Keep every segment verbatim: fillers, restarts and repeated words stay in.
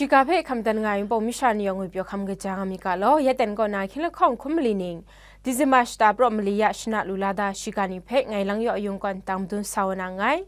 Ga hpe hkam dan nga ai Wunpawng masha ni yawng ngwi pyaw hkam kaja nga mi ga law, ya ten kaw na hkying lahkawng hkum mali ning, Disemba shata praw mali ya shana lu la da shiga ni hpe ngai Lang Yaw Ayung kaw n tang madun sa wa na nngai.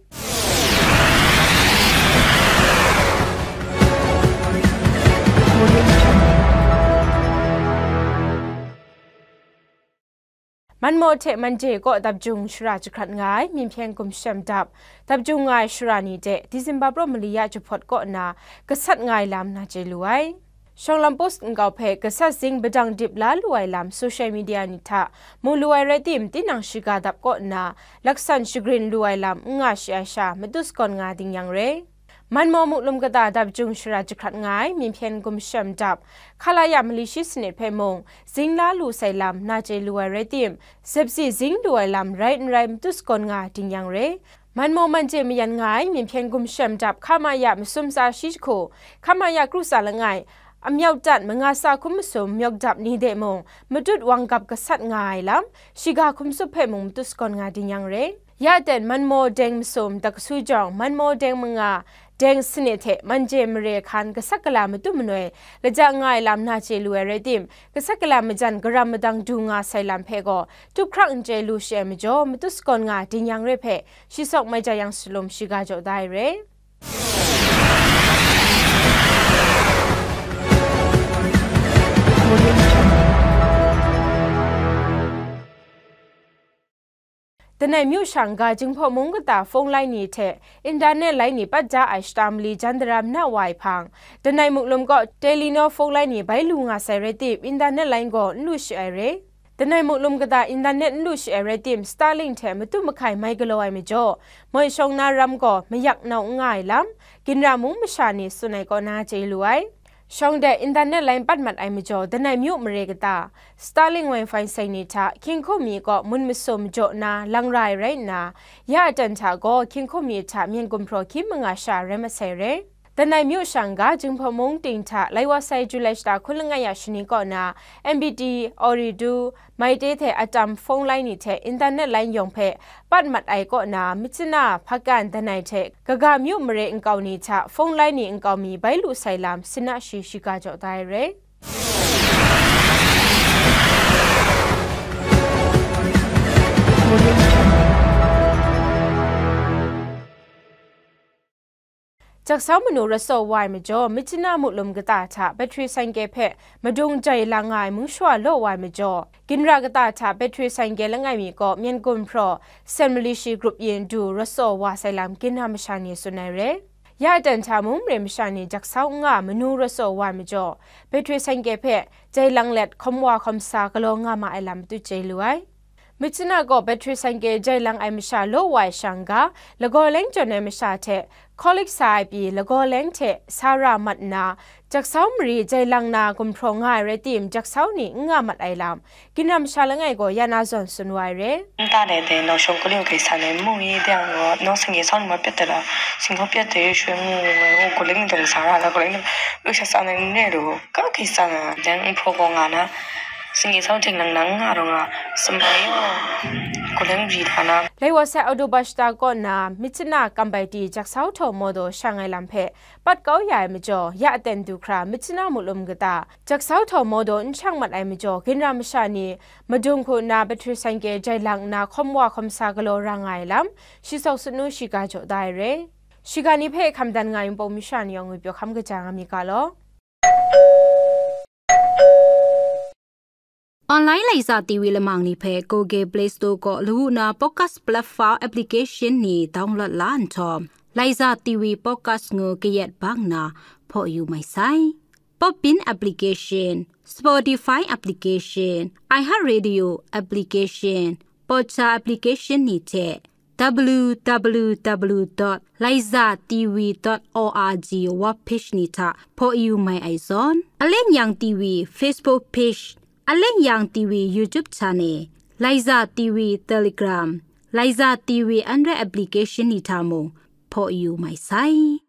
Manmaw hte Manje kaw dap jung shara jahkrat nga ai, myi hpyen gumshem dap, dap jung nga ai shara ni de, Disemba praw mali ya jahpawt kaw nna gasat nga ai lam na chye lu ai. Shawng Lam Post nkau hpe gasat zing padang dip la lu ai lam social media ni hta mu lu ai rai tim, tinang shiga dap kaw nna laksan shagrin lu ai lam n nga shi ai sha, matu sagawn nga ding yang re. Manmaw Muklum kata dap jung shara jahkrat nga ai, myi hpyen gumshem dap, hkala ya mali shi sanit hpe mung, zing la lu sai lam na chye lu ai rai tim, zepsi zing lu ai lam rai n rai matu sagawn nga ding yang re. Manmaw Manje mayan nga ai, myi hpyen gumshem dap, hkama ya masum tsa shi jahku, hkama ya kru tsa langai, amyawk dat manga tsa hkum masum myawk dap ni de mung, matut wang gap gasat nga ai lam, shiga hkum tsup hpe mung matu sagawn nga ding yang re. Ya ten Manmaw deng masum, dakasu jawng, Manmaw deng manga, deng sanit hte Manje mare hkan gasat gala matu manoi, laja nga ai lam na chye lu ai rai tim, gasat gala majan garam madang du nga sai lam hpe gaw, tup hkrak n chye lu shi ai majaw, matu sagawn nga ding yang re hpe, shi sawk mai ja yang salum shiga jaw da ai re. Danai myu shang ga Jinghpaw mung kata phone line ni hte internet line ni pat da ai shata mali jan daram na wa ai hpang, Danai Muklum kaw Telenor phone line ni bai lu nga sai rai tim, internet line gaw n lu shi ai re. Danai Muklum kata internet n lu shi ai rai tim, Starlink hte matu mahkai mai galaw ai majaw, moi shawng na ram gaw mayak nau n nga ai lam, ginra mung masha ni tsun ai kaw na chye lu ai. Shawng de internet line pat mat ai majaw, Danai myu mare kata, Starlink Wi-Fi seng ni hta, hkying hkum mi kaw mun masum majaw na lang ra ai rai nna, ya atan hta gaw, hkying hkum mi hta myen gumhpraw hkyim manga sha rai masai re. Danai myu shang ga Jinghpaw mung ting hta, lai wa sai Julai shata hkun langai ya shani kaw na, M B T, Ooredoo, Mytel hte Atom phone line ni hte internet line yawng hpe pat mat ai kaw na, Myitkyina, Phakan, Danai hte Gaga myu mare nkau ni hta phone line ni nkau mi bai lu sai lam, sina shi shiga jaw da ai re. Jaksau manu rasaw wa ai majaw, Myitkyina Muklum kata hta batri sangke hpe madung jai lang nga ai mungshawa law wa ai majaw, ginra kata hta batri sangke langai mi kaw myen gumhpraw, sen mali shi grup yin du rasaw wa sai lam, ginra masha ni tsun ai re. Ya atan hta mung mare masha ni jaksau n nga manu rasaw wa ai majaw, batri sangke hpe jai lang let hkawm wa hkawm sa galaw nga ma ai lam matu chye lu ai. Myitkyina gaw batri sangke jai lang ai masha law wa ai shang ga, lagaw leng jawn ai masha hte, hkawlik sa ai pyi lagaw leng hte sa ra mat nna, jaksau mari jai lang na gumhpraw nga ai rai tim, jaksau ni n nga mat ai lam, ginra masha langai gaw ya na zawn tsun wa ai re. 大的的，老兄，过来给三年木一点，我弄生意上面别的了，情况别的学木，我过来你等啥啦，过来你，我想三年内了，刚给三年，人婆婆啊呢。 Singye sau jeng lang nang nga rawng a, sumbai yaw, kuleng bri hta na. Lai wa sai October shata kaw na, Myitkyina Kambaiti jaksau htaw mawdaw shang ai lam hpe pat kau ya ai majaw, ya aten du hkra Myitkyina Muklum kata jaksau htaw mawdaw n shang mat ai majaw, ginra masha ni madung hku nna batri sangke jai lang nna hkawm wa hkawm sa galaw ra nga ai lam, shi sawk sunu shiga jaw da ai re. Shiga ni hpe hkam dan nga ai Wunpawng masha ni yawng ngwi pyaw hkam kaja nga mi ga law. Online Laiza T V lamang ni hpe Google Play Store kaw lawu na podcast platform application ni download la nhtawm, Laiza T V podcast ngu kayat bang na hpaw yu mai sai. Podbean application, Spotify application, iHeartRadio application, Podcha application ni hte W W W dot laiza T V dot org web page ni hta hpaw yu mai ai zawn, Aleng Yang T V Facebook page, Aleng Yang T V YouTube channel, Laiza T V Telegram, Laiza T V Android application ni hta mung hpaw yu mai sai.